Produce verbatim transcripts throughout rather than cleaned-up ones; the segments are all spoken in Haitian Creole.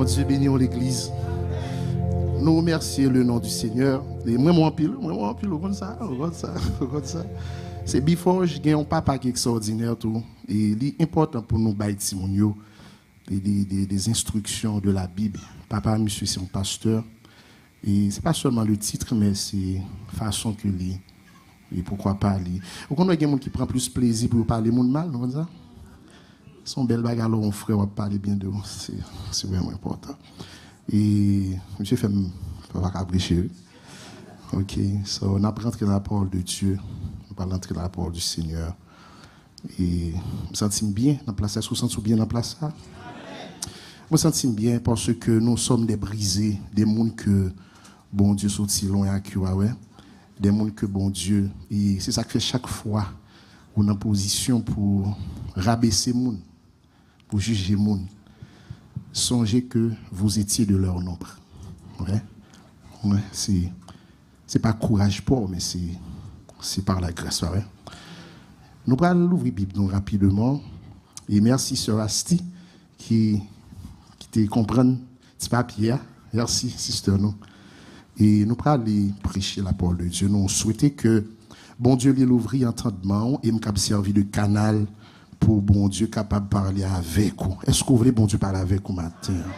Bondye beni w, legliz. Nou remèsye le non di Senyè. E mwen, mwen anpil, mwen, mwen anpil, ou konn sa, ou konn sa, ou konn sa. Se Bifòj gen yon papa ki ekstraòdinè tou. E li enpòtan pou nou bay timoun yo de, de, de, des instructions de la Bible. Papa, misye se yon pastè. E se pa sèlman le titre, men se fason ke li, e poukwa pa li. Ou konn wè gen moun ki pran plis plezi pou yo pale moun mal, nou konn sa? Se yon bèl bagay lè yon frè w ap pale byen de ou. Se, se vrèman enpòtan. E misye fè m pa ka preche, wi. Ok, so, n ap rantre nan la parole de Dieu. Nou pral rantre nan la parole du Seigneur. E m santi m byen nan plas la. Èske w santi w byen nan plas la? Mwen santi m byen paske nous sommes des brisés, de moun ke Bondye soti lwen ak yo, a wè. De moun ke Bondye, e se sa k fè chak fwa ou nan pozisyon pou rabese moun, pou jije moun, sonje ke vous étiez de leur nombre. Wè. Wè, se, se pa kouraj pa w, men se, se par la grâce, pa wè. Nou pral louvri Bib nou rapidman. E mèsi sè Asti ki, ki te konprann ti papye a. Mèsi, sister nou. E nou prale preche la parole de Dieu. Nou swete ke Bondye li louvri antandman w e m kab sèvi de kanal pou Bondye kapab pale avèk ou. Èske w vle Bondye pale avèk ou maten an?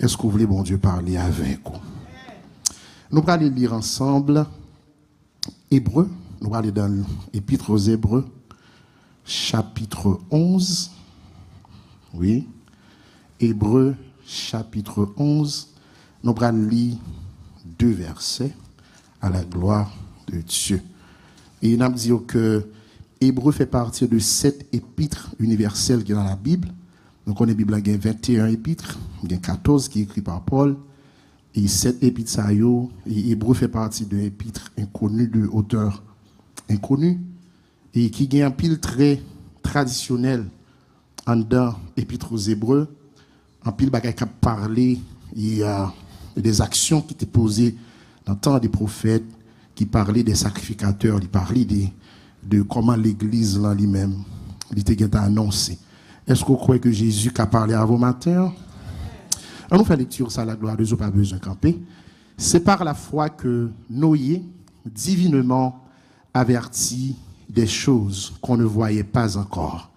Èske w vle Bondye pale avèk ou? Nou prale li ansanm. Ebre, nou prale dan Epître aux Hébreux, chapitre onze. Wi. Ebre, chapitre onze. Nou pral li de vèsè à la gloire de Dieu. E n ap di yo ke Ebre fè pati de sèt epîtres universelles ki nan la Bib. Nou konnen Bib la gen venteyen epîtres, gen katòz ki ekri pa Pòl. E sèt epîtres sa yo, e Ebre fè pati de epîtres inconnues, de auteurs inconnus, e ki gen anpil trè tradisyonèl anndan Epître aux Hébreux, anpil bagay k ap pale, e, euh, des actions ki te poze nan tan de pwofèt, ki pale de sakrifikatè, li pale de, de kòman legliz lan li menm, li te gentan anonse. Èske w kwè ke Jezi ka pale avè w maten an? An nou fè lekti sa, la gloire de Dieu, pa bezwen kanpe. C'est par la foi que Noé, divinement averti des choses qu'on ne voyait pas encore,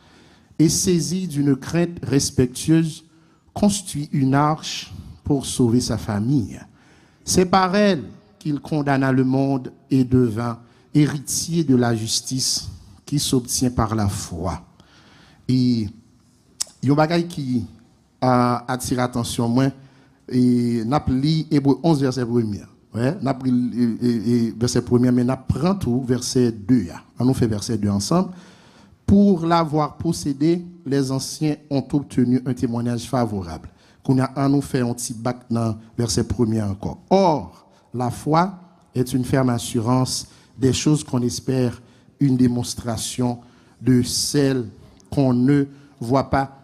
et saisi d'une crainte respectueuse, construit une arche pour sauver sa famille. C'est par elle qu'il condamna le monde et devint héritier de la justice qui s'obtient par la foi. E yon bagay ki, a, atire atansyon mwen, e n ap li Ebre onz vèsè premye. Wè, n ap li, e, e, e, vèsè premye, men n ap pran tou vèsè de a. An nou fè vèsè de ansanm. Pour l'avoir possédé, les anciens ont obtenu un témoignage favorable. Kounye a, an nou fè yon ti bak nan vèsè premye ankò. Or, la foi est une ferme assurance des choses qu'on espère, une démonstration de celles qu'on ne voit pas.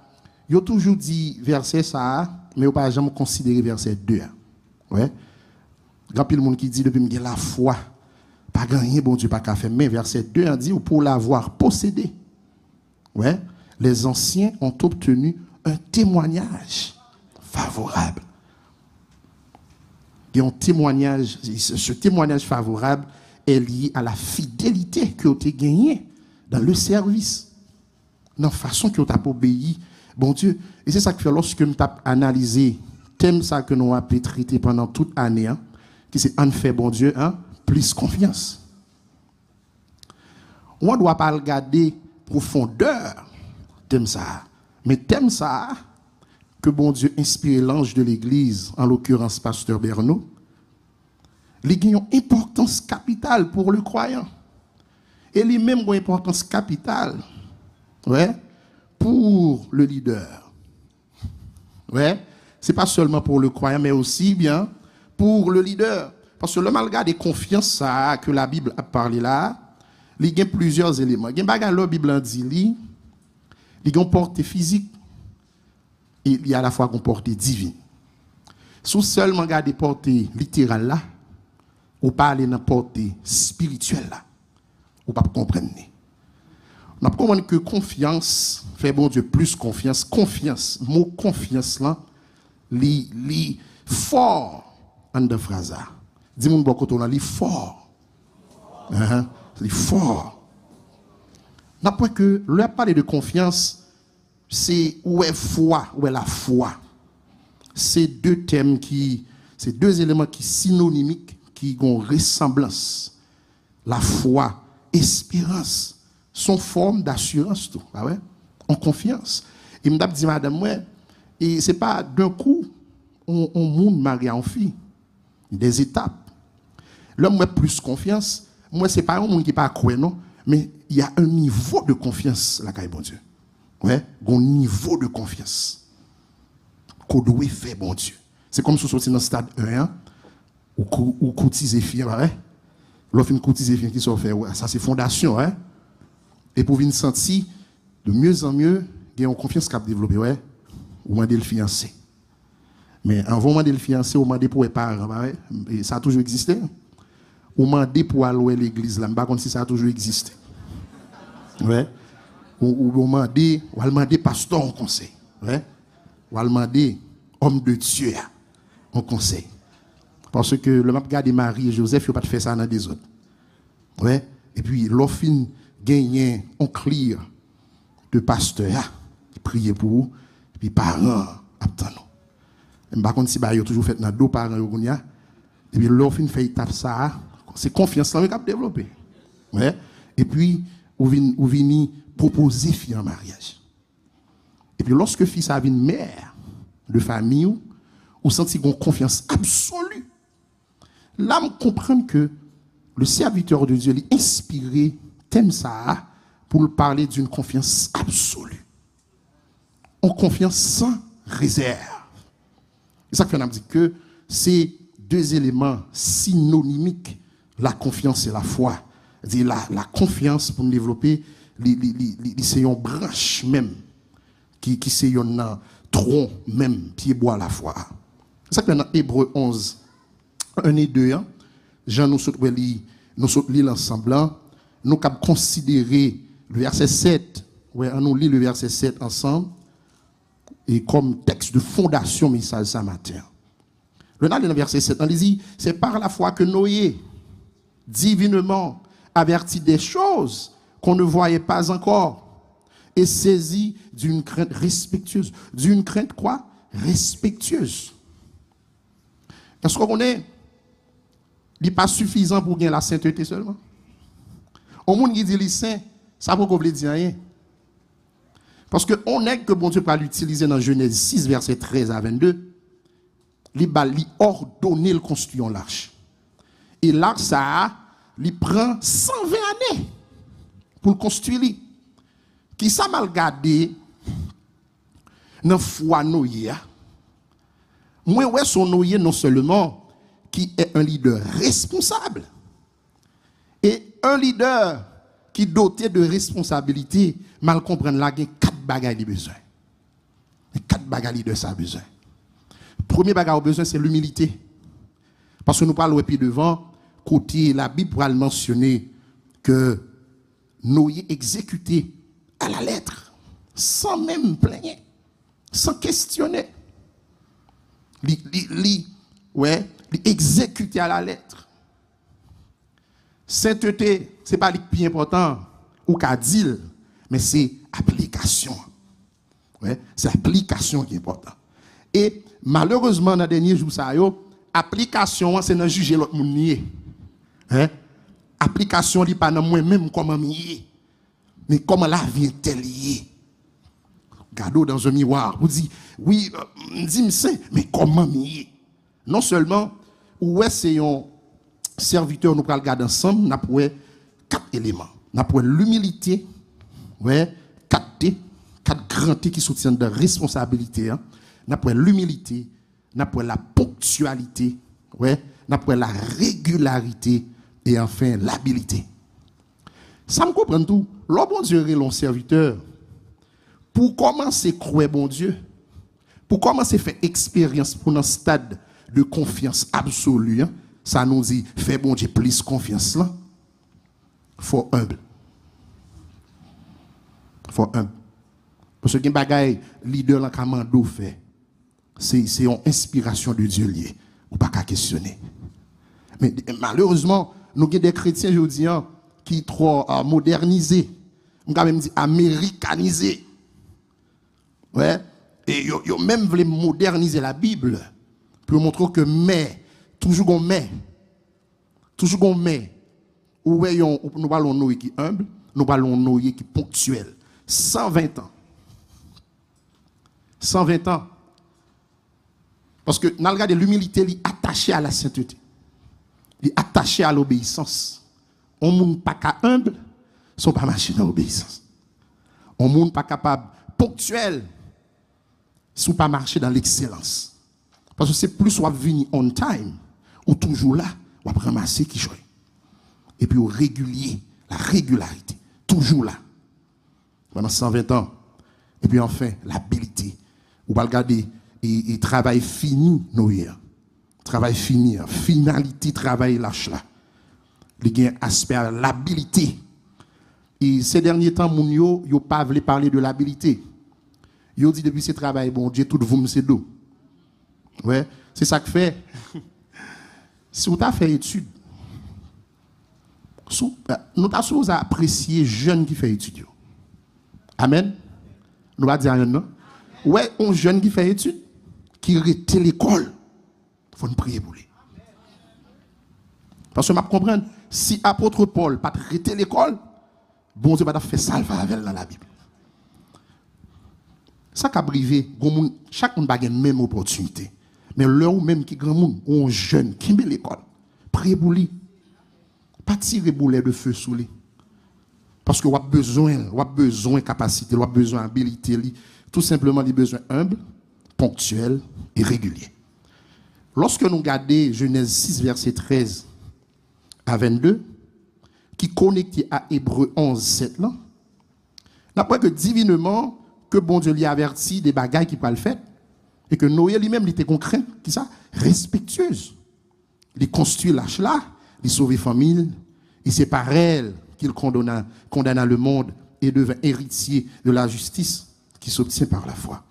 Yo toujou di vèsè sa a, men yo pa janm konsidere vèsè de a. Wè. Gen anpil moun ki di, depi m gen lafwa, pa gen anyen Bondye pa ka fè. Men vèsè de an di, pour l'avoir possédé. Wè, les anciens ont obtenu un témoignage favorable. Gen yon temwanyaj, ce témoignage favorable est lié à la fidélité ke w te genyen dans le service, nan fason ke w t ap obeyi Bondye. E se sa k fè, lòske m t ap analize tèm sa ke nou ape trete pandan tout ane an, ki se ann fè Bondye an plis konfyans. Ou an dwa pa al gade pwofondè tèm sa a. Men tèm sa a, ke Bondye enspire lanj de legliz, an lokirans pastè Bernot, li gen yon enpòtans kapital pou le kwayan. E li menm gen yon enpòtans kapital, wè, pou le lidè. Wè, se pa sèlman pou le kwayan, men osi byen pou le lidè. Paske lè m al gade konfyans sa a ke Labib ap pale la, li gen plizyè eleman. Gen bagay lè Bib lan di li, li gen yon pòte fizik, e li alafwa gen yon pòte divin. Si w sèlman gade pòte literal la, ou pa ale nan pòte espirityèl la, ou p ap konprann li. N ap konprann ke konfyans, fè Bondye plis konfyans, konfyans, mo konfyans lan, Li, li fò anndan fraz la. Di moun bò kote w lan, li fò. Ahan, li fò. N ap wè ke lè y ap pale de konfyans, se ou wè fwa, ou wè lafwa. Se de tèm ki, se de eleman ki sinonimik, ki gon resanblans. Lafwa, esperans, se yon fòm dasirans tou, pa vre? Yon konfyans. E m t ap di madanm mwen, e se pa d'un coup yon, yon moun marye a yon fi. Des étapes. Lè m wè plis konfyans, m wè se pa yon moun ki pa kwè non, men y a un niveau de confiance lakay Bondye. Wè, gon nivo de konfyans ke w dwe fè Bondye. Se kòmsi w soti nan stad en an, ou kou-, ou koutize fi an, pa vre? Lè w fin koutize fi an, kisa w fè? Wè, sa se fondasyon, wè. Epi w vin santi, de mieux en mieux, gen yon konfyans k ap devlope, wè. Ou mande l fiyanse. Men anvan w mande l fiyanse, ou mande pou wè paran, pa vre? E sa toujou egziste. Ou mande pou al wè legliz la. M pa konn si sa toujou egziste. Wè. Ou, ou, ou mande, ou al mande pastè yon konsèy. Wè. Ou al mande homme de Dieu a yon konsèy. Paske lè m ap gade Mari e Jozèf, yo pa t fè sa nan dezòd. Wè. Epi lè w fin genyen yon kli de pastè a, ki priye pou ou, epi paran an ap tann ou. M pa konn si bagay yo toujou fèt nan do paran yo kounye a. Epi lè w fin fè etap sa a, se konfyans lan wi k ap devlope. Wè. Epi ou vin, ou vini pwopoze fi an maryaj. Epi lòske fi sa vin mè de fanmi w, ou santi gon konfyans absoli. La, m konprann ke le serviteur de Dieu, li enspire tèm sa a pou l pale d'une confiance absolue. Yon konfyans san rezèv. E sa k fè n ap di ke se de eleman sinonimik, la confiance et la foi. Di la, la konfyans pou n devlope, li, li, li, li, li se yon branch menm ki, ki se yonn nan twon menm pyebwa lafwa a. Sa k fè nan Ebre onz, en e de an, jan nou sot wè li, nou sot li l ansanm lan, nou kab konsidere le vèsè sèt. Wè, an nou li le vèsè sèt ansanm, e kòm tèks de fondasyon mesaj sa maten an. Lè n ale nan vèsè sèt lan, li di, c'est par la foi que Noé, divinement averti des choses qu'on ne voyait pas encore, et saisi d'une crainte respectueuse. D'une crainte quoi? Respectueuse. Èske w konnen, li pa sifizan pou w gen lasentete sèlman. Yon moun ki di li sen, sa poko vle di anyen. Paske yon nèg ke Bondye pral itilize nan Jenèz sis, vèsè trèz a vennde, li ba, li òdone l konstwi yon lach. E lach sa a, li pran san ven ane pou l konstwi li. Kisa m al gade nan fwa Noye a? Mwen wè se yon Noye non sèlman ki est un leader responsable, e un leader ki dote de responsabilité, m al konprann la gen kat bagay li bezwen. Gen kat bagay lidè sa bezwen. Premye bagay ou bezwen, se limilite. Paske nou pral wè pi devan, kote Labib pral mansyone ke Noye egzekite a la lèt, san menm plenyen, san kestyone. Li, li, li, wè, li egzekite a la lèt. Sentete, se pa li k pi enpòtan, ou ka di l, men se aplikasyon an. Wè, se aplikasyon ki enpòtan. E malerezman, nan dènye jou sa yo, aplikasyon an se nan jije lòt moun li ye. Hein? Aplikasyon li pa nan mwen menm kòman m ye, men kòman lavi entèl ye. Gade w dans un miroir, ou di, wi, euh, m di m sen, men kòman m ye? Non sèlman ou wè se yon sèvitè, nou pral gade ansanm, n ap wè kat eleman. N ap wè limilite, wè kat T, kat gran T ki soti anndan responsabilite an. N ap wè limilite, n ap wè la ponktyalite, wè, n ap wè la regilarite, e anfen, labilite. Sa m konprann tou, lè Bondye rele yon sèvitè, pou w kòmanse kwè Bondye, pou w kòmanse fè eksperyans pou w nan stad de konfyans absoli an, sa nou di fè Bondye plis konfyans lan, fò w enb. Fò w enb. Paske gen bagay lidè lan ka mande w fè. Se, se yon enspirasyon de Dye l ye. Ou pa ka kesyone. Men, malerezman, nou gen de kretyen jodi a ki twò, ah, modènize. M ka menm di amerikanize. Wè. E yo, yo menm vle modènize Labib pou yo montre w ke men, toujou gon men. Toujou gon men. Ou wè yon, nou pale yon Noye ki enb, nou pale yon Noye ki ponktyèl. San ven tan. San ven tan. Paske n al gade, limilite li atache a la senteté. Li atache a lobeyisans. Yon moun pa ka enb si w pa mache nan obeyisans. Yon moun pa kapab ponktyèl si w pa mache dan lekselans. Paske se plis w ap vini on time, ou toujou la, w ap ranmase kichòy. Epi w regilye, la regilarite, toujou la. Pandan san ven tan. Epi anfen, labilite. Ou pral gade, e, e travay fini Noye a. Travay fini an, finalite travay lach la. Li gen aspè a labilite. E se dènye tan, moun yo, yo pa vle pale de labilite. Yo di depi se travay Bondye, tout voum se dlo. Wè, se sa k fè, si w ta fè etid, sou, nou ta sipoze apresye jèn ki fè etid yo. Amèn. Nou pa di amèn, non? Wè, yon jèn ki fè etid, ki rete lekòl, fò n priye pou li. Paske m ap konprann, si apot Pòl pa t rete lekòl, Bondye pa t ap fè sa l fè avè l nan Labib. Sa k ap rive, gon moun, chak moun pa gen menm opòtinite. Men lè ou menm ki granmoun, ou yon jèn, kenbe lekòl. Priye pou li. Pa tire boulè de fe sou li. Paske w ap bezwen l, w ap bezwen kapasite l, w ap bezwen abilite li. Tou senpleman, li bezwen enb, ponktyèl e regilye. Lòske nou gade Jenèz sis, vèsè trèz a vennde, ki konekte a Ebre onz, sèt lan, n ap wè ke divineman, ke Bondye li avèti de bagay ki pral fèt, e ke Noye li menm, li te gon krent, ki sa? Respektyez. Li konstwi lach la, li sove fanmi l, e se par elle qu'il condamna, condamna le monde et devint héritier de la justice qui s'obtient par la foi.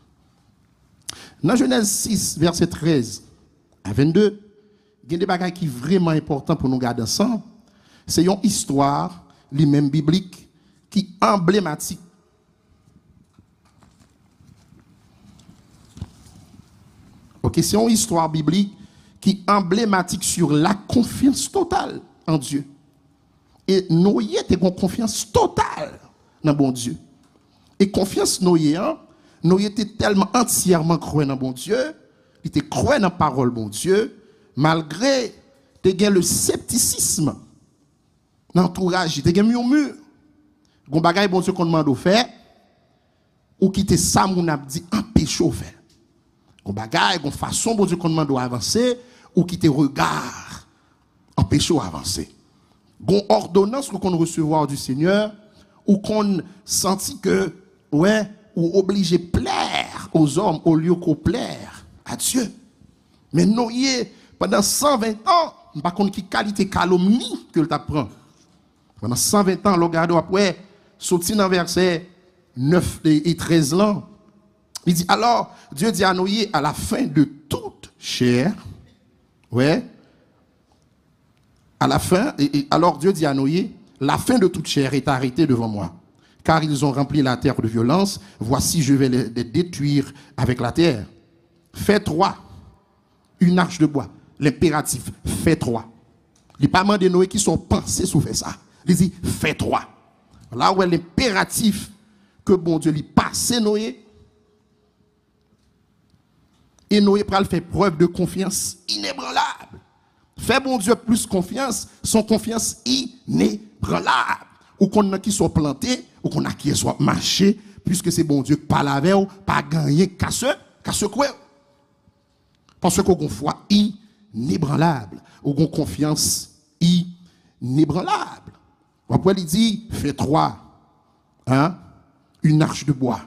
Nan Jenèz sis, vèsè trèz a vennde, gen de bagay ki vrèman enpòtan pou nou gade ansanm. Se yon istwa, li menm biblik, ki anblematik. Ok, se yon istwa biblik ki anblematik sur la confiance totale en Dieu. E Noye te gon konfyans total nan Bondye. E konfyans Noye an, Noye te tèlman antyèman kwè nan Bondye, li te kwè nan pawòl Bondye, malgre te gen le scepticisme nan antouraj li, te gen murmure. Gon bagay Bondye konn mande w fè, ou kite sa moun ap di anpeche w fè l. Gon bagay, gon fason Bondye konn mande w avanse, ou kite rega anpeche w avanse. Gon òdonans ou konn resevwa du Seigneur, ou konn santi ke, wè, ou oblije plaire aux hommes au lieu qu'au plaire à Dieu. Men Noye, pandan san ven tan, m pa konn ki kalite kalomni ke l t ap pran. Pandan san ven tan, lè w gade, w ap wè, soti nan vèsè nèf e, e trèz lan, li di, alors, Dieu dit à Noé, à la fin de toute chair, ouais, à la fin, et, et alors Dieu dit à Noé, la fin de toute chair est arrêtée devant moi, car ils ont rempli la terre de violence, voici, je vais les, les détruire avec la terre. Fais trois, une arche de bois. Lenperatif, fais trois. Li pa mande Noé kisa w panse si w fè sa. Li di, fais trois. La ou wè lenperatif ke Bondye li pase Noé. E Noé pral fè prèv de konfyans inebranlab. Fè Bondye plis konfyans, se yon konfyans inebranlab. Ou konn nan kisa w plante, ou konn ak kiyès w ap mache, piske se Bondye k pale avè w, pa gen anyen k ka se, ka sekwe w. Paske w gon fwa inebranlab, ou gon konfyans inebranlab. W ap wè li di, fais trois, hein, une arche de bois.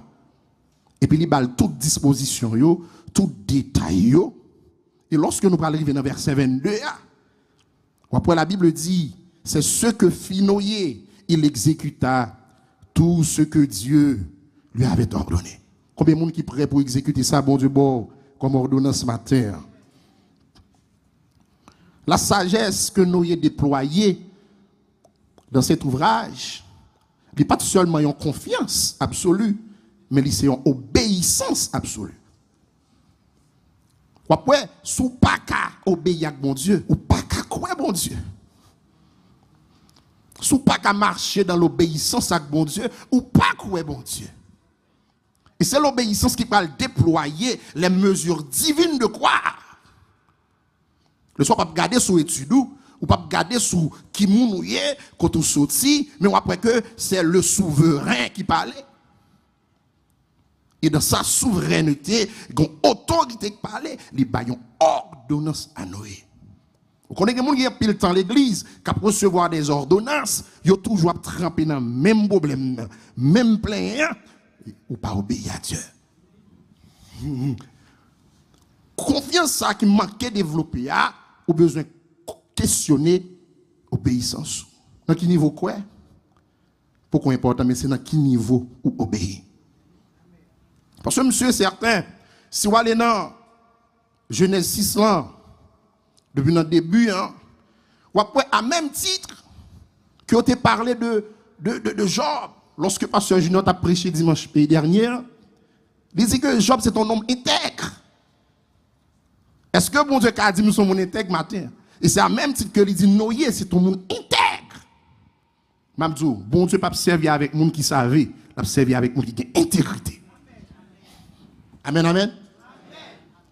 Epi li ba l tout dispozisyon yo, tout detay yo. E lòske nou pral rive nan vèsè vennde a, w ap wè Labib di, c'est ce que fit Noé, il exécuta tout ce que Dieu lui avait ordonné. Konbyen moun ki prè pou egzekite sa Bondye ba w kòm òdonans maten an. Lasajès ke Noye deplwaye dans cet ouvrage, li pa t sèlman yon konfyans absoli, men li se yon obeyisans absoli. W ap wè, si w pa ka obeyi ak Bondye, ou pa ka kwè Bondye. Si w pa ka mache dans l'obéissance ak Bondye, ou pa kwè Bondye. E se lobeyisans ki pral deplwaye les mesures divines de croire. Leswa w p ap gade sou etid ou, ou p ap gade sou ki moun ou ye, kote w soti, men w ap wè ke se le souveren ki pale. E dans sa souveraineté, gen yon otorite ki pale, li bay yon òdonans a Noye. Ou konnen gen moun ki gen anpil tan legliz, k ap resevwa des ordonnances, yo toujou ap tranpe nan menm pwoblèm nan, menm plenyen an, ou pa obeyi a Dye. Konfyans sa ki manke devlope a, ou bezwen kesyone obeyisans ou. Nan ki nivo w kwè? Poko enpòtan, men se nan ki nivo ou obeyi. Paske m si sèten, si w ale nan Jenèz sis lan, depi nan debi an, w ap wè a menm tit ke yo te pale de, de, de, de Jòb, lòske pastè Junior t ap preche dimanch dènye an, li di ke Jòb se te yon nonm entèg. Èske Bondye ka di m se yon moun entèg maten an? E se a menm tit ke li di Noye se te yon moun entèg. M ap di w, Bondye p ap sèvi avèk moun ki save, l ap sèvi avèk moun ki gen entegrite. Amèn, amèn.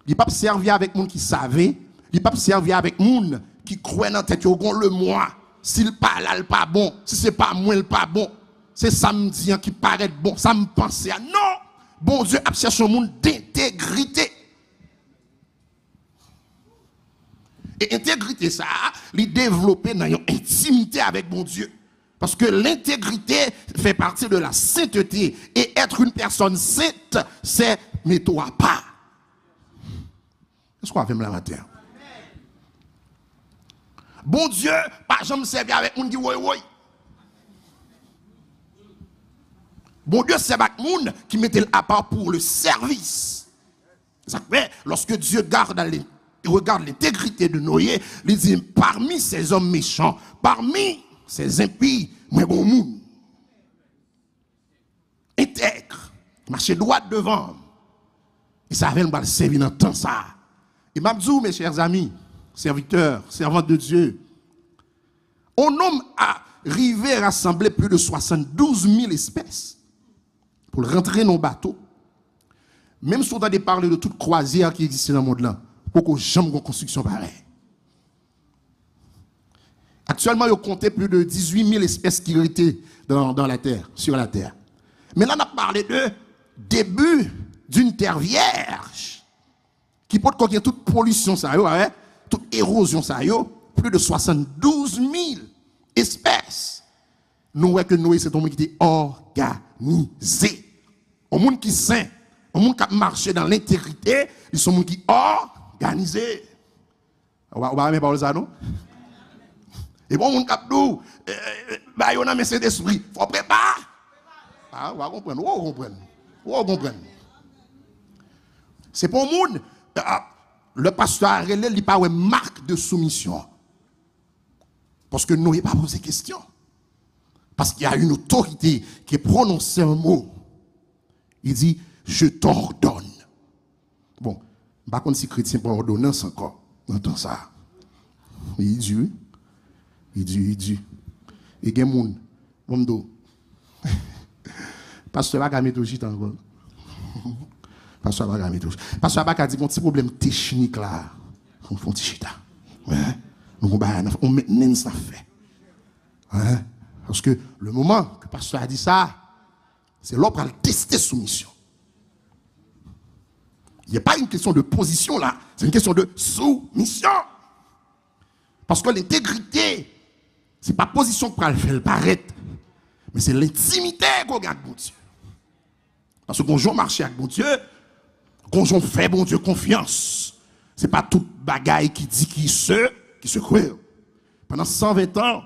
Li p ap sèvi avèk moun ki save, li p ap sèvi avèk moun ki kwè nan tèt yo, gon lemwa, si l pa la, l pa bon, si se pa mwen, l pa bon, se sa m di an ki parèt bon, sa m panse a. Non! Bondye ap chèche yon moun dentegrite. E entegrite sa a, li devlope nan yon entimite avèk Bondye. Parce que l'intégrité fait partie de la sainteté. Et être une personne sainte, c'est mete w apa. Èske w avè m la maten an? Bondye pa janm sèvi avèk moun ki woy woy. Bondye sèvi ak moun ki mete l apa pour le service. Sa k fè, lorsque Dieu garde à l'in-, regarde l'intégrité de Noé, li di, parmi ces hommes méchants, parmi ces impies, mwen gon moun entèg, mache dwat devan m. E sa avè l m pral sèvi nan tan sa a. E m ap di w, mes chers amis, serviteurs, servantes de Dieu, on homme a rive rasanble plus de soixante-douze mille espèces pou l rantre nan bato. Menm si w tande pale de tout kwazyè ki egziste nan mond lan, poko janm gon konstriksyon parèy. Aktyèlman, yo konte plis de dizuit mil espès ki rete dans, dans la terre, sur la terre. Men la, n ap pale de début d'une terre vierge ki potko gen tout polisyon sa yo, a wè, tout erozyon sa yo, plis de swasann douz mil espès. Nou wè ke Noye se te yon moun ki te òganize. Yon moun ki sen, yon moun k ap mache dan lentegrite, li se yon moun ki òganize. Ou pa, ou pa renmen pawòl sa, non? E bon, moun k ap di w, eh, eh, ba yo nan men Sentespri, fò w prepa. Ah, ou pa konprann, ou konprann. Ou konprann. Se pa yon moun, ah, lè pastè a rele, li pa wè mak de soumisyon. Paske Noye pa poze kesyon. Parce qu'il y a une autorité qui prononce un mot. Il dit, je t'ordonne. Bon, m pa konn si kretyen pran òdonans ankò nan tan sa a. Li di wi. Li di, li di. E gen moun, bon, m di w, pastè pa ka mete w chita ankò. Pastè pa ka mete w chita. Pastè pa ka di, gon ti pwoblèm teknik la. Fè yon ti chita. Hein? Nou gon bagay nan, yon maintenance n ap fè. Hein? Paske le moman ke pastè a di sa, se lè w pral teste soumisyon. Il n'est pas une question de position là, c'est une question de soumission. Paske lentegrite, se pa pozisyon k pral fè l parèt, men se lentimite ke w gen ak Bondye. Paske gon jan w mache ak Bondye, gon jan w fè Bondye konfyans. Se pa tout bagay ki di ki se, ki se kwè. Pandan san ven tan,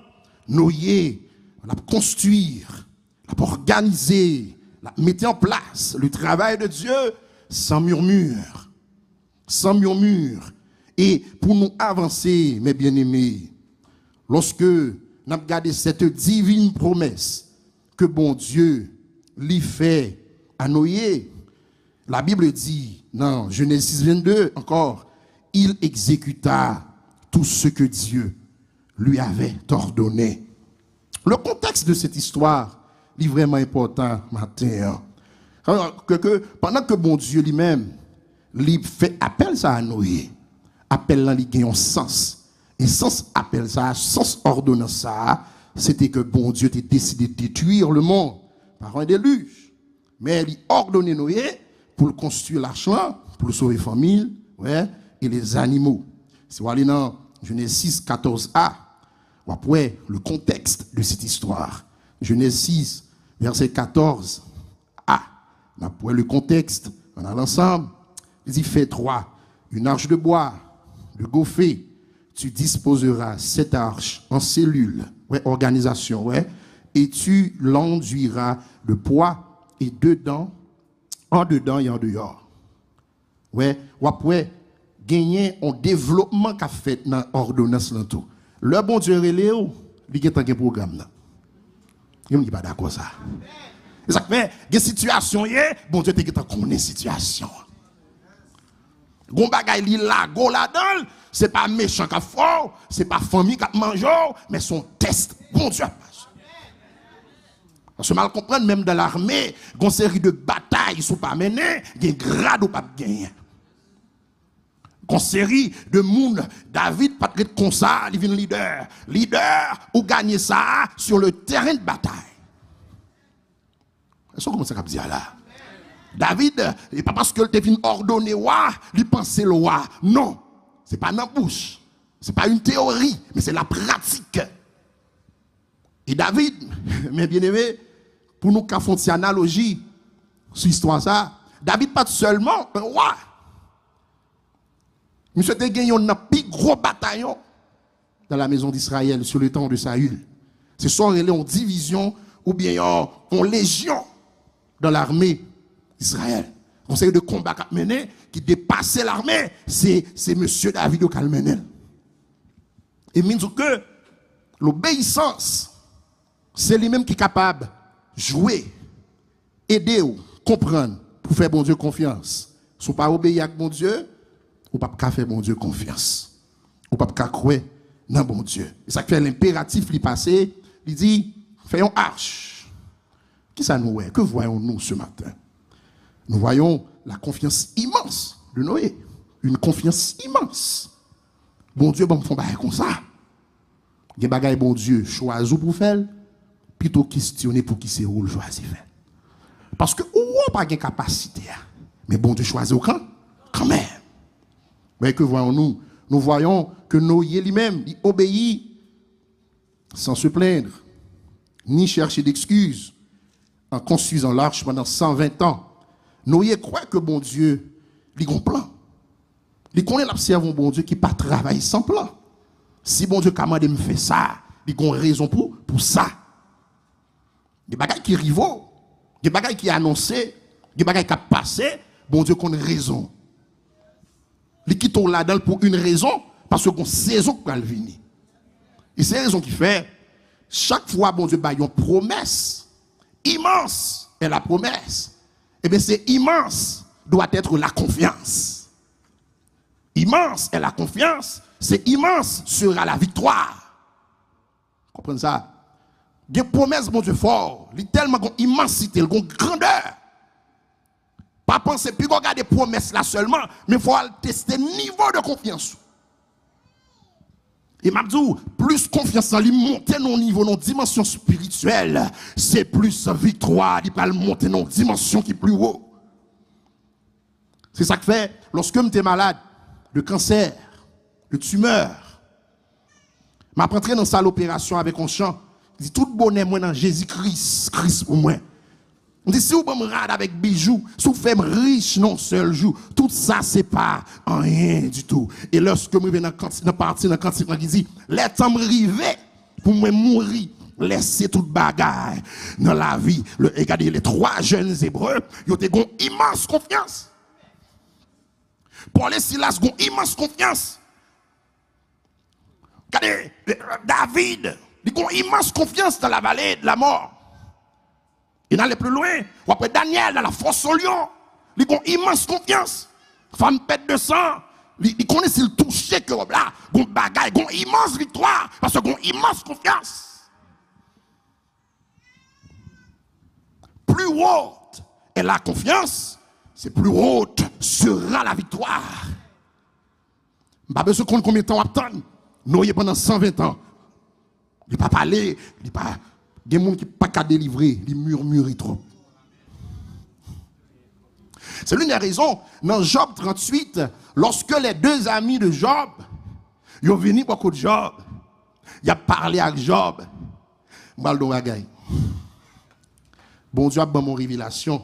Noye, l ap konstwi, l ap òganize, l ap mete an plas le travail de Dieu sans murmure. sanm yon mi. E pou nou avanse, mes bien-aimés, lòske n ap gade cette divine promesse ke Bondye li fè a Noye, la Bible dit nan Genèse six vingt-deux encore, il exécuta tout ce que Dieu lui avait ordonné. Le contexte de cette histoire, li vrèman enpòtan maten an. Ke, ke, pandan ke Bondye li menm, li fè apèl sa a Noye, apèl lan li gen yon sans. E sans apèl sa a, sans òdonans sa a, se te ke Bondye te deside detwi le mond par un déluge. Men li òdone Noye pou l konstwi lach lan, pou l sove fanmi l, wè, e lezanimo. Si w ale nan Genèse six, quatorze a, w ap wè le contexte de cette histoire. Genèse six, verset quatorze a. N ap wè le contexte, ann al ansanm. Li di, fais toi une arche de bois, de gopher. Tu disposeras cette arche en cellules, wè, òganizasyon, wè, et tu l'enduiras de pois, et dedans, en dedans et en dehors. Wè, w ap wè, genyen yon devlopman k ap fèt nan òdonans lan tou. Lè Bondye rele w, li gentan gen pwogram nan. Gen moun ki pa dakò sa. E sa k fè, gen sitiyasyon ye, Bondye te gentan konnen sitiyasyon an. Gon bagay li lage w ladan l, se pa mechan k ap fè w, se pa fanmi k ap manje w, men se yon tès Bondye ap pase. Paske m al konprann, menm dan lame, gon seri de batay, si w pa mennen, gen grad ou p ap genyen. Gon seri de moun, David pa t ret konsa, li vin lidè. Lidè, ou ganye sa sur le terrain de bataille. Èske w konprann sa k ap di a la? David, e pa paske l te vin òdone wa, li panse l wa. Non. Se pa nan bouch. Se pa une théorie, men se la pratique. E David, mes bien-aimés, pou nou ka fè yon ti analoji sou istwa sa, David pa t sèlman yon wa. Misye te gen yonn nan pi gwo batayon dans la maison d'Israël sur le temps de Saül. Se sa w rele yon divizyon oubyen yon, yon lejyon dans l'armée d'Israël. Yon seri de konba k ap mennen ki depase lame, se, se mesye David yo k al mennen l. E m di w ke lobeyisans, se li menm ki kapab jwe, ede w konprann pou fè Bondye konfyans. Si w pa obeyi ak Bondye, ou p ap ka fè Bondye konfyans. Ou p ap ka kwè nan Bondye. E sa k fè lenperatif li pase, li di, fè yon ach. Kisa nou wè? Que voyons-nous ce matin? Nous voyons la confiance immense de Noé. Une confiance immense. Bondye ban m fè yon bagay konsa. Gen bagay Bondye chwazi w pou w fè l, pito kestyone pouki se ou l chwazi fè l. Paske ou wè w pa gen kapasite a, men Bondye chwazi w kan, kanmenm. Men que voyons-nous? Nous voyons que Noé li menm, li obeyi sans se plaindre, ni chercher d'excuses, en construisant l'arche pendant cent vingt ans. Noye kwè ke Bondye, li gon plan. Li konnen l ap sèvi yon Bondye ki pa travay san plan. Si Bondye ka mande m fè sa, li gon rezon pou, pou sa. Gen bagay ki rive w, gen bagay ki anonse, gen bagay k ap pase, Bondye konn rezon. Li kite w ladan l pou yon rezon, paske gon sezon k pral vini. E se rezon ki fè, chak fwa Bondye bay yon pwomès, immense est la promesse, ebyen, se immense doit être la confiance. Immense est la confiance, c'est immense sera la victoire. Konprann sa? Gen pwomès Bondye fò, li tèlman gon imansite, l gon grandè. Pa panse, piga w gade pwomès la sèlman, men fò w al teste nivo de konfyans ou. E m ap di w, plis konfyans lan li monte nan yon nivo, nan yon dimansyon espirityèl, se plis viktwa li pral monte nan yon dimansyon ki pli wo. Se sa k fè, lòske m te malad de kansè, de timè, m ap antre nan sal operasyon avèk yon chan ki di, tout bonè mwen nan Jezi Kris, Kris pou mwen. M di, si w ban m rad avèk bijou, si w fè m rich nan yon sèl jou, tout sa se pa anyen ditou. E lòske m rive nan kanti-, nan pati nan kantik lan ki di, lè tan m rive pou mwen mouri, lèse tout bagay nan lavi. Le, e gade, les trois jeunes Hébreux, yo te gon imans konfyans. Pòl e Silas gen yon imans konfyans. Gade, David, li gen yon imans konfyans dans la vallée de la mort. E n ale pli lwen, w ap wè Danyèl dans la fosse aux lions. Li gen yon imans konfyans. Fanm pèt de san, li, li konnen si l touche kewòb la, gen yon bagay, gen yon imans viktwa, paske gen yon imans konfyans. Plus haute est la confiance, c'est plus haute sera la victoire. M pa bezwen konn konbyen tan w ap tann. Noye pandan san ven tan. Li pa pale, li pa. Gen moun ki pa ka delivre, li murmure twòp. C'est l'une des raisons, dans Job trente-huit, lorsque les deux amis de Job, yo vini bò kot Job, y ap pale ak Job. M pral di w yon bagay. Bondye ap ban m yon revelasyon.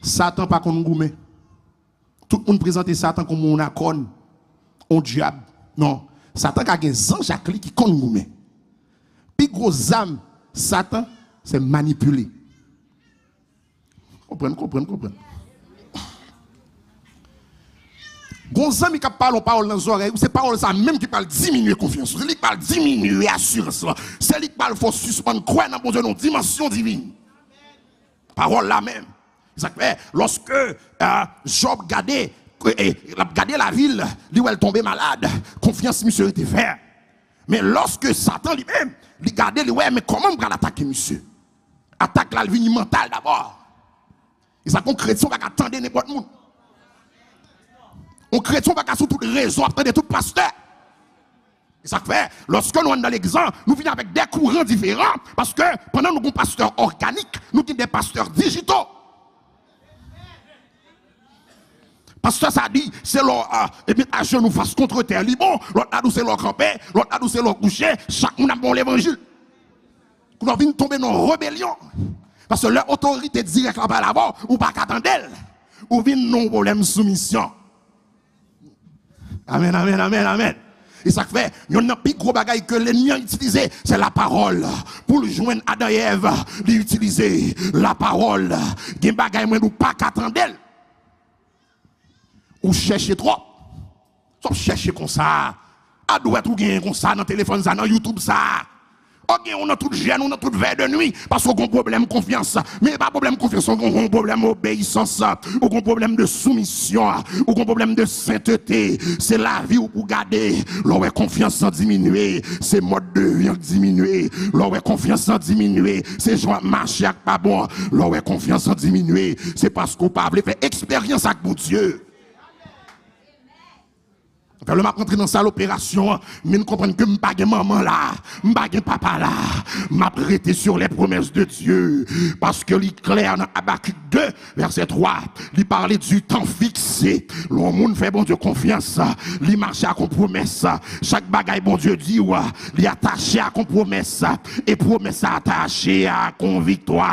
Satan pa konn goumen. Tout moun prezante Satan kòm yon akòn, yon dyab. Non. Satan ka gen zanj ak li ki konn goumen. Pi gwo zam Satan, se manipile. Konprann, konprann, konprann. Gon zanmi k ap pale yon pawòl nan zòrèy ou, se pawòl sa menm ki pral diminye konfyans ou. Se li k pral diminye asirans lan. Se li k pral fè w sispann kwè nan Bondye nan yon dimansyon divin. Pawòl la menm. Se sa k fè, lòske, eh, Jòb gade, eh, l ap gade lavi l, li wè l tonbe malad, konfyans misye rete fèm. Men lòske Satan li menm, li gade, li wè, men kòman m pral atake misye? Atak la, l vini mantal dabò. E sa k fè yon kretyen pa ka tande nenpòt moun. Yon kretyen pa ka sou tout rezo ap tande tout pastè. E sa k fè, lòske nou anndan legzan, nou vin avèk de kouran diferan, paske pandan nou gen pastè òganik, nou gen de pastè dijito. Pastè sa di, se lè w, ah, e met ajenou fas kont tè, li bon, lòt la di w se lè w kanpe, lòt la di w se lè w kouche, chak moun ap ba w levanjil. Kounye a w vin tonbe nan rebelyon. Paske lè otorite dirèk la pale avè w, ou pa ka tande l. Ou vin nan yon pwoblèm soumisyon. Amèn, amèn, amèn, amèn. E sa k fè, yonn nan pi gwo bagay ke lènmi an itilize, se lapawòl. Pou l jwenn Adan e Èv, li itilize lapawòl. Gen bagay mwen di w pa ka tande l. Ou chèche twòp. Sa w ap chèche konsa? A dwèt ou genyen konsa nan telefòn sa, nan YouTube sa. Ou gen ou nan tout jèn, ou nan tout vè de nwi, paske ou gon pwoblèm konfyans. Men e pa pwoblèm konfyans, ou gon pwoblèm obeyisans, ou gon pwoblèm de soumisyon, ou gon pwoblèm de sentete. Se lavi w pou gade. Lè w wè konfyans lan diminye, se mòd de vi an k diminye. Lè w wè konfyans lan diminye, se jan w ap mache a k pa bon. Lè w wè konfyans lan diminye, se paske w pa vle fè eksperyans ak Bondye. Fè lè m ap rantre nan sal operasyon an, m vin konprann ke m pa gen manman la, m pa gen papa la. M ap rete sur les promesses de Dieu. Paske li klè nan Abakik de, vèsè twa, li pale du temps fixé. Lè yon moun fè Bondye konfyans, li mache ak yon pwomès. Chak bagay Bondye di w, li atache ak yon pwomès. E pwomès la atache ak yon viktwa.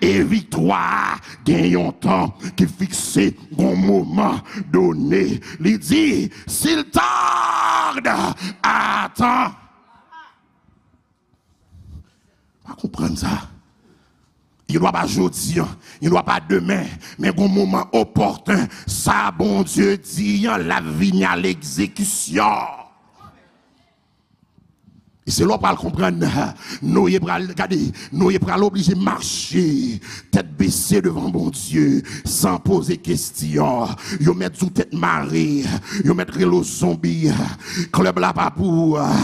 E viktwa a gen yon tan ki fikse. Gon moman done, li di, s'il tarde, attends. Pa konprann sa. Li dwa pa jodi an, li dwa pa demen, men gon moman opòten, sa Bondye di an, l ap vini a legzekisyon. E se la w pral konprann, Noye pral, gade, Noye pral oblije mache tèt bese devan Bondye, san poze kesyon. Yo mèt di w tèt mare, yo mèt rele w zonbi. Klèb la pa pou ou,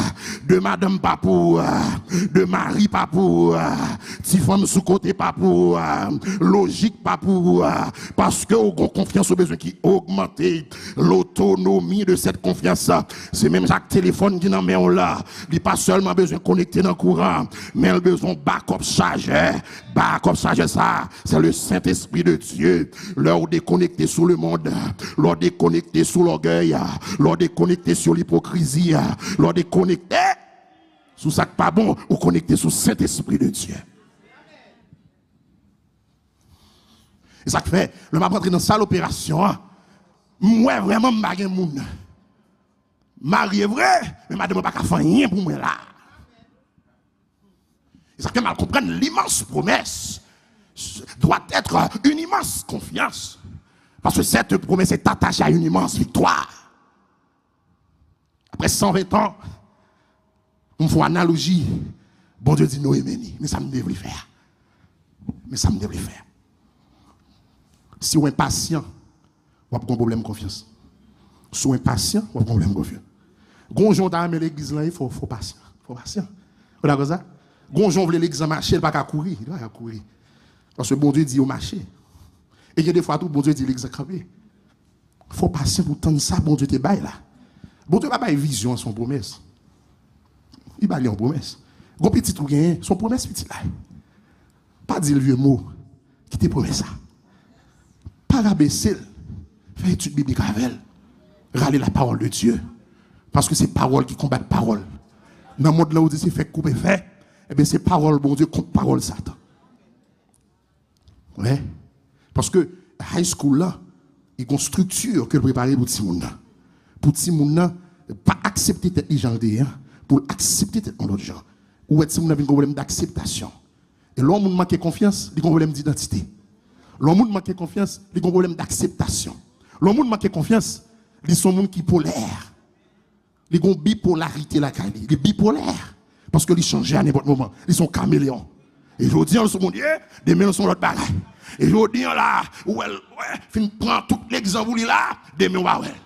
de madanm pa pou ou, de mari pa pou ou, ti fanm sou kote pa pou ou, lojik pa pou ou, paske ou gon konfyans ou bezwen ki ogmante. L'autonomie de cette confiance. Se menm jan ak telefòn ki nan men w la. Li pa sèlman bezwen konekte nan kouran, men l bezwen yon backup chajè. Backup chajè sa, c'est le Saint-Esprit de Dieu. Lè w dekonekte sou lemonn, lè w dekonekte sou lògèy, lè w dekonekte sou lipokrizi, lè w dekonekte sou sa k pa bon, ou konekte sou Sentespri de Dye. E sa k fè, lè m ap rantre nan sal operasyon an, m wè vrèman m pa gen moun. M marye vre, men madanm mwen pa ka fè anyen pou mwen la. E sa k fè m al konprann limans pwomès doit être une immense confiance. Parce que cette promesse est attachée à une immense victoire. Après cent vingt ans, pou m fè yon analoji, Bondye di Noye men li. Men sa m te vle fè a. Men sa m te vle fè a. Si w enpasyan, w ap gen pwoblèm konfyans. Si w enpasyan, w ap gen pwoblèm konfyans. Gon jan w ta renmen legliz lan ye, fò, fò pasyan. Fò pasyan. Ou dakò sa? Gon jan w vle legliz lan mache, li pa ka kouri. Li pa ka kouri. Paske Bondye di yo mache. E gen defwa tou, Bondye di legliz lan kanpe. Fò w pasyan pou w tann sa Bondye te bay la. Bondye pa bay vizyon an, se yon pwomès. Li ba li yon pwomès. Gon pitit ou genyen, se yon pwomès pitit la. Pa di l vye mo. Kite pwomès sa. Pa rabese l. Fè etid biblik avè l. Rale la parole de Dieu. Paske se pawòl ki konbat pawòl. Nan mond lan, ou di se fè k koupe fè. Ebyen, se pawòl Bondye kont pawòl Satan. Wi. Paske high school la, li gon strikti ke l prepare pou timoun nan. Pou timoun nan pa aksepte tèt li jan l te ye an, pou l aksepte tèt yon lòt jan. Ou wè timoun nan vin gon pwoblèm dakseptasyon. E lè yon moun manke konfyans, li gon pwoblèm didantite. Lè yon moun manke konfyans, li gon pwoblèm dakseptasyon. Lè yon moun manke konfyans, li se yon moun ki polè. Li gon bipolarite lakay li. Li bipolè. Paske li chanje a nenpòt moman. Li se yon kameleyon. E jodi an, l se yon moun ye, demen, l se yon lòt bagay. E jodi an la, ou wè l, wè, fin pran tout legliz an pou li la, demen w pa wè l.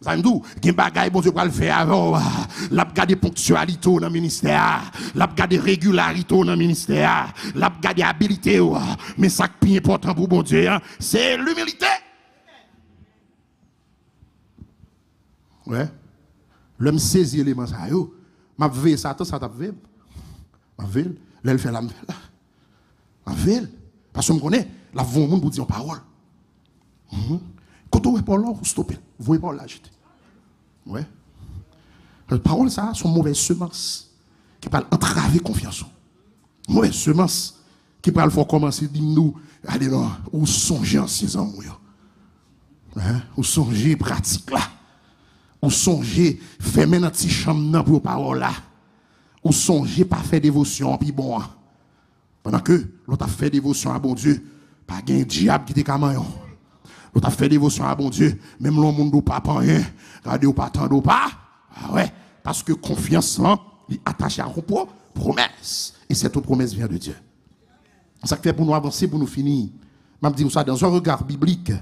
Sa m di w, gen bagay Bondye pral fè avè w. L ap gade ponktyalite w nan ministè a. L ap gade regilarite w nan ministè a. L ap gade abilite w. Men sa k pi enpòtan pou Bondye an, se limilite. Wè. Lè m sezi eleman sa yo, m ap veye Satan, Satan ap veye m. M ap veye l. Lè l fè la, m fè la. M ap veye l. Paske m konnen, l ap voye yon moun pou di yon pawòl. Mhm. Kote w wè pawòl la, ou stope l. Voye pawòl la jete. Wè. Pawòl sa a, se yon movèz semans ki pral antrave konfyans ou. Movèz semans ki pral fè w kòmanse di nou, gade non, ou sonje ansyen zanmi w yo. Hein? Ou sonje pratik la. Ou sonje fèmen nan ti chanm nan pou yo pa wè w la. Ou sonje pa fè devosyon an pi bon an. Pandan ke lè w t ap fè devosyon a Bondye, pa gen dyab ki te ka manyen w. Lè w t ap fè devosyon a Bondye, menm lè yon moun di w pa pa anyen, gade w pa tande w pa, a wè, paske konfyans lan, li atache a yon pwo-, pwomès. Et cette promesse vient de Dieu. Sa k fè pou nou avanse, pou nou fini, m ap di nou sa, dans un regard biblique,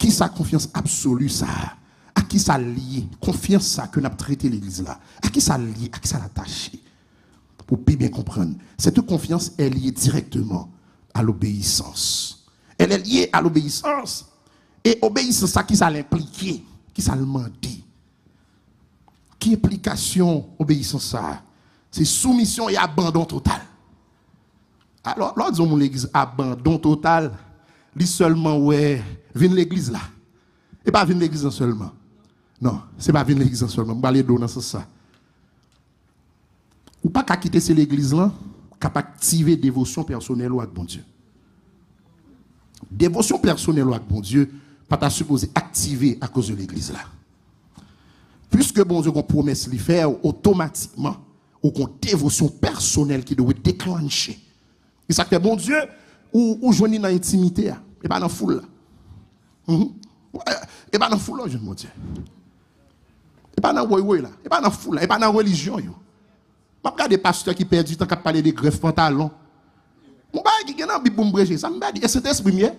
kisa konfyans absoli sa a? A kisa l lye? Konfyans sa ke n ap trete legliz la, a kisa l lye? A kisa l atache? Pou pi byen konprann, cette confiance est liée directement à l'obéissance. Elle est liée à l'obéissance. E obeyisans sa, kisa l enplike? Kisa l mande? Ki enplikasyon obeyisans sa a? Se soumisyon e abandon total. Alò, lè w di yon moun legliz abandon total, li sèlman wè vin legliz la. E pa vin legliz lan sèlman. Non, se pa vin legliz lan sèlman. M pral ede w nan sans sa. Ou pa ka kite se legliz lan k ap aktive devosyon pèsonèl ou ak Bondye. Devosyon pèsonèl ou ak Bondye pa ta sipoze aktive akoz de legliz la. Piske Bondye gon pwomès li fè w, otomatikman, ou gon devosyon pèsonèl ki dwe deklanche. E sa k fè Bondye, ou, ou jwenn li nan entimite a, e pa nan foul la. Mhm. E pa nan foul la ou jwenn Bondye. E pa nan woywoy la, e pa nan foul la, e pa nan relijyon yo. M ap gade pastè ki pèdi tan k ap pale de grèf pantalon. Yon bagay ki gen nan Bib pou m preche, sa m pa di, e Sentespri m ye.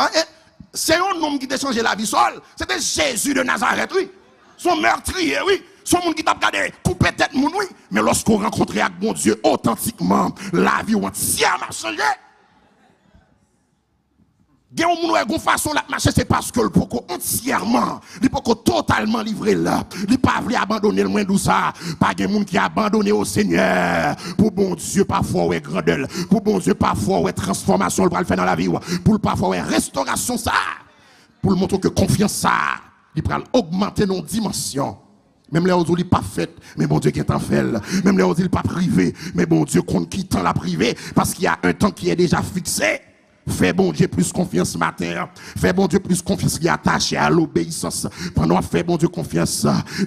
An, e, se yon nonm ki te chanje lavi sòl. Se te Jezi de Nazarèt, wi. Se yon mètriye, wi. Se yon moun ki t ap gade koupe tèt moun, wi. Men lòske w rankontre ak Bondye otantikman, lavi w antyèman ap chanje. Gen yon moun wè gon fason l ap mache, se paske l poko antyèman, li poko totalman livre l. Li pa vle abandone l, mwen di w sa. Pa gen moun ki abandone o Senyè. Pou Bondye pa fè w wè grandè l. Pou Bondye pa fè w wè transfòmasyon l pral fè nan lavi w. Pou l pa fè w wè restorasyon sa. Pou l montre w ke konfyans sa, li pral ogmante nan yon dimansyon. Menm lè yo di w li p ap fèt, men Bondye gentan fè l. Menm lè yo di l p ap rive, men Bondye konn ki tan l ap rive, parce qu'il y a un temps qui est déjà fixé. Fè Bondye plis konfyans maten an. Fè Bondye plis konfyans, li atache a lobeyisans. Pandan w ap fè Bondye konfyans,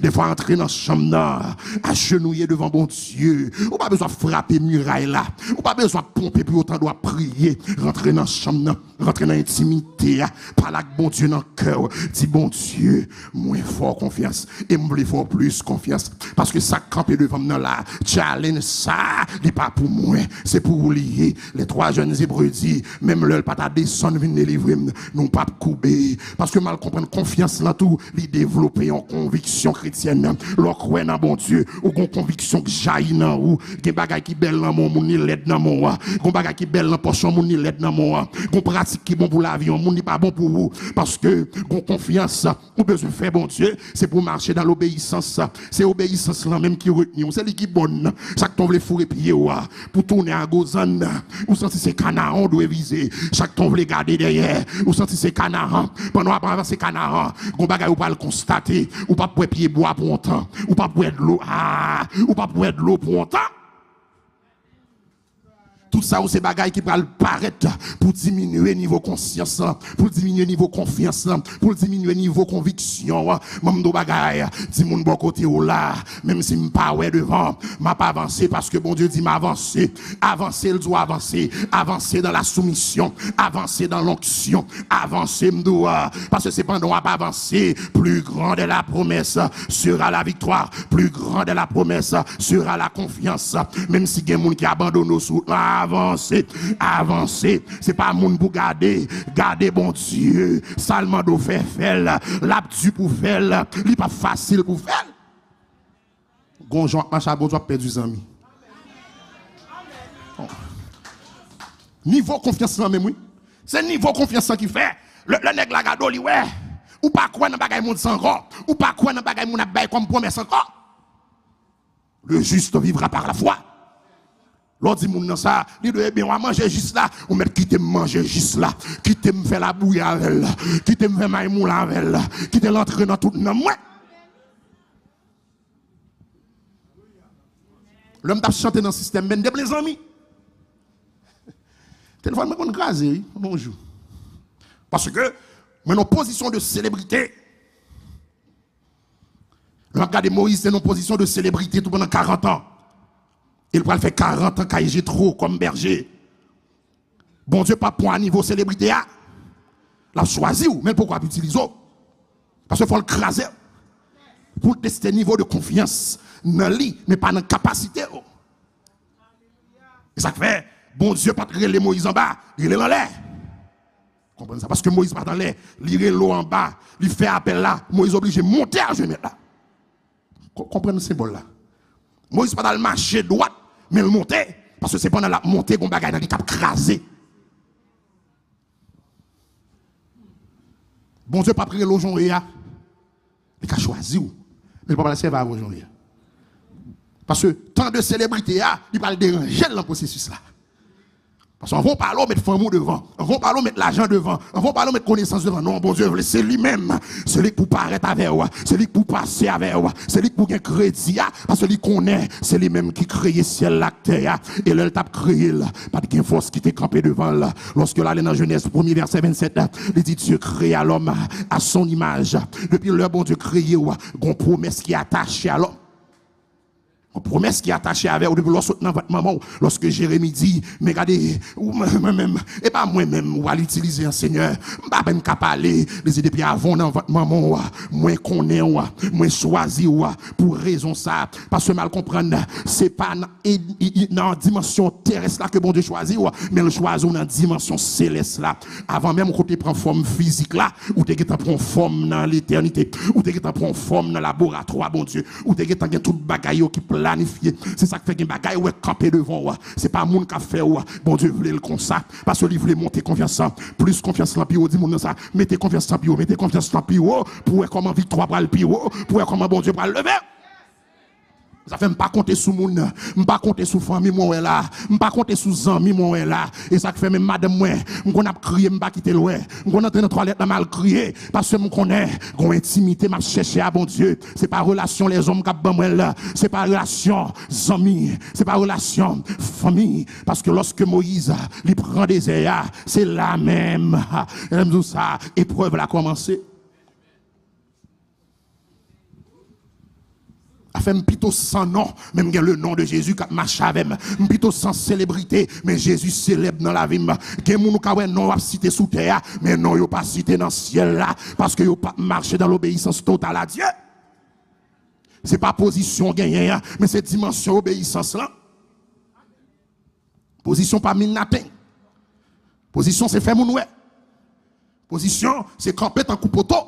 defwa antre nan chanm nan, ajenouye devan Bondye. Ou pa bezwen ap frape miray la. Ou pa bezwen ap ponpe pou yo tande w ap priye. Rantre nan chanm nan. Rantre nan entimite a. Pale ak Bondye nan kè w. Di, Bondye, mwen fè w konfyans. E m vle fè w plis konfyans. Paske sa k kanpe devan m nan la, challenge sa, li pa pou mwen. Se pou ou li ye. Les trois jeunes Hébreux di, menm lè l pa ta desann vin delivre m, nou p ap koube. Paske m al konprann konfyans lan tou, li devlope yon konviksyon kretyèn. Lè w kwè nan Bondye, ou gon konviksyon k jayi nan ou. Gen bagay ki bèl nan men yon moun, li lèd nan men w. Gon bagay ki bèl nan pòch yon moun, li lèd nan men w. Gon pratik ki bon pou lavi yon moun, li pa bon pou ou. Paske gon konfyans. Ou bezwen fè Bondye, se pou w mache dan lobeyisans. Se obeyisans lan menm ki retni w. Se li ki bòn. Sa k ton vle foure pye w a pou tounen a gozann. Ou santi se Kanaran w dwe vize. Sa k ton vle gade dèyè. Ou santi se Kanaran. Pandan w ap avanse Kanaran, gon bagay ou pral konstate. Ou p ap wè pye bwa pou yon tan. Ou p ap wè dlo. Ah, ou p ap wè dlo pou yon tan. Tout sa yo se bagay ki pral parèt pou diminye nivo konsyans lan, pou diminye nivo konfyans lan, pou diminye nivo konviksyon an. Ban m di w bagay, di moun bò kote w la, menm si m pa wè devan, m ap avanse paske Bondye di m avanse. Avanse, l di w avanse. Avanse dans la soumission. Avanse dans l'onction. Avanse, m di w, paske se pandan w ap avanse, plus grande est la promesse, sera la victoire. Plus grande est la promesse, sera la confiance. Menm si gen moun ki abandone w sou wout lan, avanse, avanse. Se pa moun pou gade, gade Bondye. Sa l mande w fè, fè l. L ap di pou fè l. Li p ap fasil pou fè l. Gon jan w ap mache a Bondye, w ap pèdi zanmi. Nivo konfyans lan menm, wi. Se nivo konfyans lan ki fè, lè, lè nèg la gade w, li wè ou pa kwè nan bagay mond sa ankò. Ou pa kwè nan bagay moun ap bay kòm pwomès ankò. Le juste vivra par la foi. Lè w di moun nan sa, li dwe, ebyen, w a manje jis la. Ou mèt kite m manje jis la. Kite m fè labouyi avè l. Kite m fè maymoula avè l. Kite l antre nan tout nanm mwen. Lè m t ap chante nan sistèm, men m te plen zanmi. Telefòn mwen konn kraze, wi, yon jou. Paske mwen nan pozisyon de selebrite. Lè m ap gade Moyiz te nan pozisyon de selebrite tou pandan karant an. E l pral fè karant an kay Jetwo kòm bèje. Bondye p ap pran w a nivo selebrite a. L ap chwazi w, men l poko ap itilize w. Paske fò l kraze w. Pou l teste nivo de konfyans nan li, men pa nan kapasite w. E sa k fè, Bondye pa t rele Moyiz anba, li rele l anlè. Konprann sa, paske Moyiz pa t anlè, li rele w anba, li fè apèl la, Moyiz oblije monte a jenou mèt la. Ko-, konprann senbòl la. Moyiz pa t al mache dwat, men l monte. Paske se pandan l ap monte, gon bagay nan li k ap kraze. Bondye p ap rele w jan w ye a. Li ka chwazi w. Men li p ap al sèvi avè w jan w ye a. Paske tan de selebrite a, li pral deranje l nan pwosesis la. Paske anvan w pale, w met fanmi w devan. Anvan w pale, w met lajan devan. Anvan w pale, w met konesans devan. Non, Bondye vle, se li menm. Se li k pou parèt avè w. Se li k pou pase avè w. Se li k pou gen kredi a. Paske li konnen se li menm ki kreye syèl la ak tè a. E lè l t ap kreye l, pa t gen fòs ki te kanpe devan l. Lòske l ale nan Jenèz, premye vèsè vennsèt, li di, Dieu créa l'homme à son image. Depi lè Bondye kreye w, gon pwomès ki atache a lòm. Yon pwomès ki atache avè w depi lè w sot nan vant manman w. Lòske Jeremi di, men gade, ou, mwen, mwen menm, e pa mwen menm ou al itilize an, Senyè. M pa menm ka pale. Li di, depi avan w nan vant manman w, mwen konnen w, mwen chwazi w pou rezon sa. Paske m al konprann, se pa nan, e, e, e, nan dimansyon terès la ke Bondye chwazi w, men l chwazi w nan dimansyon selès la. Avan menm ou te pran fòm fizik la, ou te gentan pran fòm nan letènite. Ou te gentan pran fòm nan laboratwa Bondye. Ou te gentan gen tout bagay yo ki planifye. Se sa k fè gen bagay ou wè k kanpe devan w. Se pa moun k ap fè w. Bondye vle l konsa. Paske li vle monte konfyans lan. Plis konfyans lan pi wo. Di moun nan sa, mete konfyans lan pi wo. Mete konfyans lan pi wo. Pou w wè kòman viktwa pral pi wo. Pou w wè kòman Bondye pral leve. Sa fè m pa konte sou moun, m pa konte sou fanmi mwen wè la, m pa konte sou zanmi mwen wè la. E sa k fè menm madanm mwen, m konn ap kriye, m pa kite l wè. M konn antre nan twalèt la, m al kriye, paske m konnen gon entimite m ap chèche a Bondye. Se pa relasyon lèzòm k ap ban mwen l, se pa relasyon zanmi, se pa relasyon fanmi. Paske lòske Moyiz, li pran dezè a, se la menm, lè m di w sa, eprèv la kòmanse. Afè m pito san non, men m gen le non de Jezi k ap mache avè m. M pito san selebrite, men Jezi selèb nan lavi m. Gen moun ou ka wè non yo ap site sou tè a, men non yo pa site nan syèl la, paske yo p ap mache dans l'obéissance totale à Dieu. Se pa pozisyon w genyen an, men se dimansyon obeyisans lan. Pozisyon pa mean nothing. Pozisyon se fè moun wè. Pozisyon se kanpe tankou poto.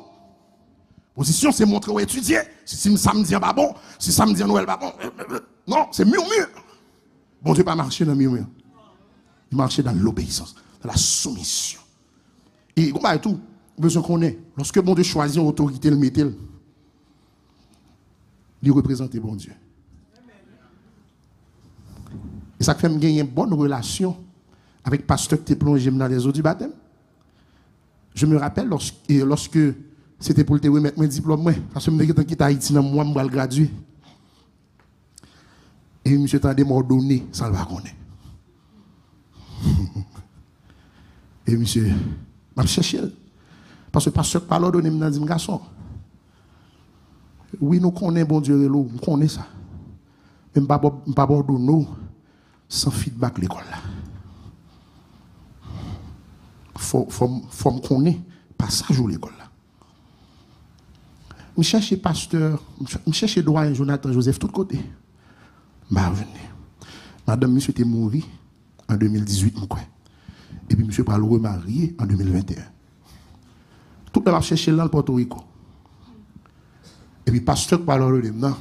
Pozisyon se montre w etidye. Si, si sa m di an pa bon, si sa m di an wè l pa bon. Non, se murmure. Bondye pa mache nan murmure. Li mache dans l'obéissance, dans la soumission. E gon bagay tou, ou bezwen konnen, lòske Bondye chwazi yon otorite, l mete l, li reprezante Bondye. E sa k fè m genyen bòn relasyon avèk pastè ki te plonje m nan lèzo di batèm. Je me rappelle lorsque, lorsque se te pou l te remèt mwen diplòm mwen, paske m te gentan kite Ayiti nan mwa m pral gradye. E misye tande m òdone san l pa konnen. E misye, m ap chèche l. Paske pastè k pral òdone m nan di m, gason, wi, nou konnen Bondye rele w, m konnen sa. Men m p ap, m p ap òdone w san feedback lekòl la. Fò, fò m, fò m konnen pasaj ou lekòl la. M chèche pastè, m ch-, m chèche dwayen Jonathan Joseph tout kote. M pa jwenn li. Madanm misye te mouri an de mil dizuit, m kwè. Epi misye pral remarye an de mil venteyen. Tout lè m ap chèche l, l al Pòtoriko. Epi pastè k pral òdone m nan,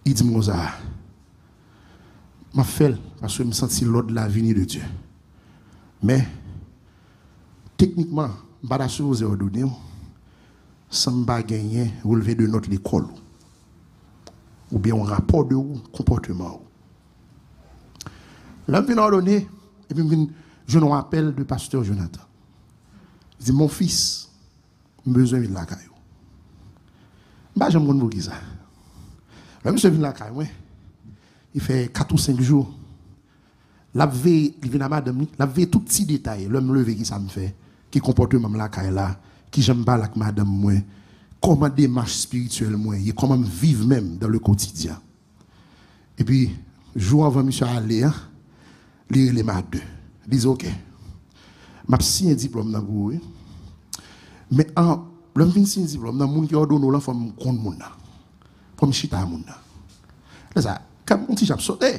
li di m konsa, m ap fè l, paske m santi lòd la vini de Dye. Men, teknikman, m pa ta sipoze òdone w san m pa genyen relve de nòt lekòl ou, oubyen yon rapò de ou, konpòteman ou. Lè m vin òdone, epi m vin jwenn yon apèl de pastè Jonathan. Li di, mon fils, m bezwen vin lakay ou. M pa janm konn poukisa. Lè misye vin lakay mwen, li fè kat ou senk jou. L ap veye, li vin a madanm li, l ap veye tout ti detay. Lè m leve, kisa m fè, ki konpòteman m lakay la, kijan m pale ak madanm mwen, kòman demach espirityèl mwen ye, kòman m viv menm dans le quotidien. Epi, jou anvan misye ale a, li rele m a de. Li di, oke, m ap siyen diplòm nan pou ou, wi. Men an, lè m fin siyen diplòm nan, moun ki òdone w lan, fò m konn moun nan. Fò m chita a moun nan. Lè sa, kè m yon ti jan ap sote.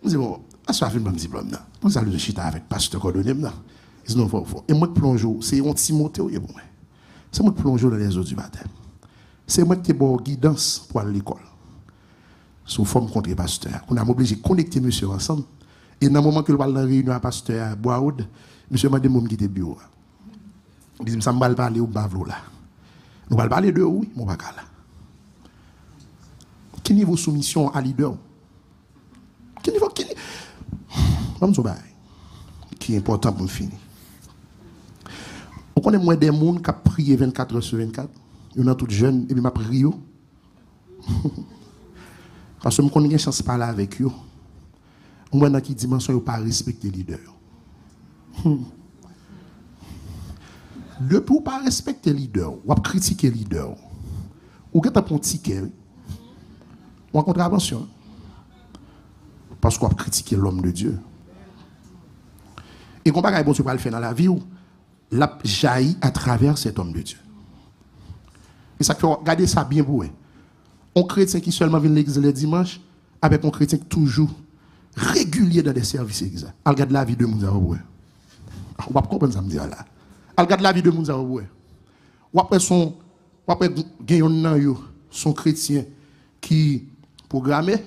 M di, bon, aswè a fin ban m diplòm nan. Poukisa l bezwen chita avèk pastè k òdone m nan? Li di, non, fò, fò. E mwen k plonje w, se yon Timote w ye pou mwen. Se mwen k plonje w nan lèzo di batèm. Se mwen ki te ba w gidans pou al lekòl. So, fò m kontre pastè a. Kounye a, m oblije konekte mesye yo ansanm. E nan moman ke l pral nan reyinyon a pastè a, Bwawod, misye mande m pou m kite biwo a. Li di m, sa m pral pale ou, m pa vle w la. Nou pral pale de ou, wi, men w pa ka la. Ki nivo soumisyon a lidè w? Ki nivo, ki ni-, ban m di w yon bagay ki enpòtan pou m fini. Ou konnen, m wè de moun k ap priye vennkat è sou vennkat, yo nan tout jèn, epi m ap ri yo. Paske m konn gen chans pale avèk yo. M wè nan ki dimansyon yo pa respekte lidè yo. Hmm. Depi w pa respekte lidè w, w ap kritike lidè w, ou gentan pran yon tikè, wi. Ou an kontravansyon. Paske w ap kritike lòm de Dye. E gon bagay Bondye pral fè nan lavi w, l ap jayi atravè cet homme de Dieu. E sa k fè w ap gade sa byen pou wè. On kretyen ki sèlman vin legliz lè dimanch, avèk on kretyen ki toujou regilye nan de sèvis legliz la. Al gad lavi de moun sa yo pou wè. W ap konprann sa m di a la. Al gad lavi de moun sa yo pou wè. W ap wè son, w ap wè gen yonn nan yo, son kretyen ki pwograme,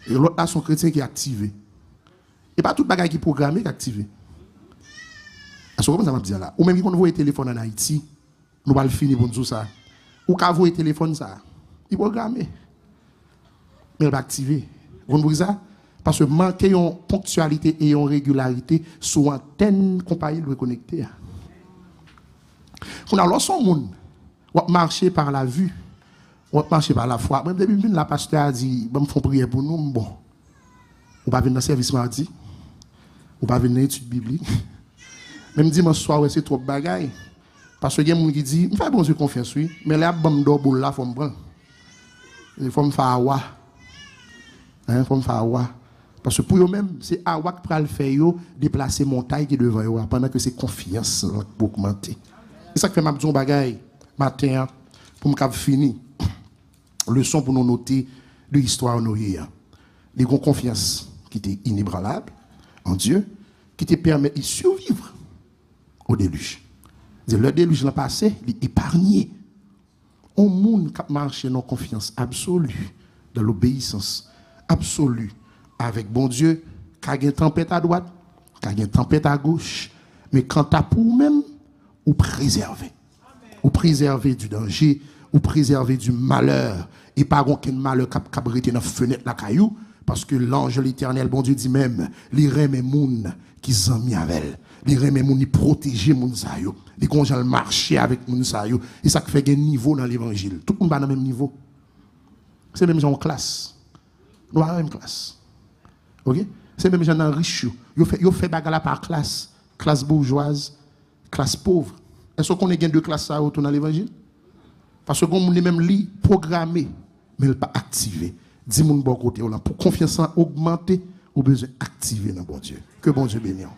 e lòt la son kretyen ki aktive. E pa tout bagay ki pwograme k aktive. Èske w konprann sa m ap di a la? Ou menm ki konn voye telefòn ann Ayiti, nou pral fini pou n di w sa. Ou ka voye telefòn sa. Li pwograme. Men l pa aktive. Ou konn poukisa? Paske manke yon ponktyalite e yon regilarite sou antèn konpayi l dwe konekte a. Kounye a, lè w se yon moun, w ap mache pa la vi, w ap mache pa la fwa. Mwen, depi m vin la, pastè a di, "Ban m fè yon priyè pou nou," m bon. Ou pa vin nan sèvis madi, ou pa vin nan etid biblik. Menm dimanch swa, w wè se twòp bagay. Paske gen moun ki di, "M fè Bondye konfyans, wi, men lè y ap ban m dòbl la, fò m pran l. E fò m fè awa. Hein, fò m fè awa." Paske pou yo menm, se awa k pral fè yo deplase montay ki devan yo a, pandan ke se konfyans lan k pou ogmante. Se sa k fè m ap di yon bagay maten an, pou m kab fini. Leson pou nou note de istwa Noye a. Li gen yon konfyans ki te inebranlab an Dye, ki te pèmèt li siviv o delij. Di, lè delij lan pase, li eparnye. Yon moun k ap mache nan konfyans absoli, dan lobeyisans absoli avèk Bondye, ka gen tanpèt adwat, ka gen tanpèt agoch, men kanta pou ou menm, ou prezève. Ou prezève di danje, ou prezève di malè, e pa gen okenn malè k ap, k ap rete nan fenèt lakay ou, paske lanj Letènèl, Bondye di menm, li renmen moun ki zanmi avè l. Li renmen moun, li pwoteje moun sa yo. Li gon jan l mache avèk moun sa yo. E sa k fè gen nivo nan levanjil. Tout moun pa nan menm nivo. Se menm jan yon klas. Nou pa nan menm klas. Oke? Se menm jan nan rich yo. Yo fè, yo fè bagay la pa klas. Klas boujwaz, klas pov. Èske w konnen gen de klas sa yo tou nan levanjil? Paske gon moun li menm li pwograme, men l pa aktive. Di moun bò kote w lan, pou konfyans lan ogmante, ou bezwen aktive nan Bondye. Ke Bondye beni w.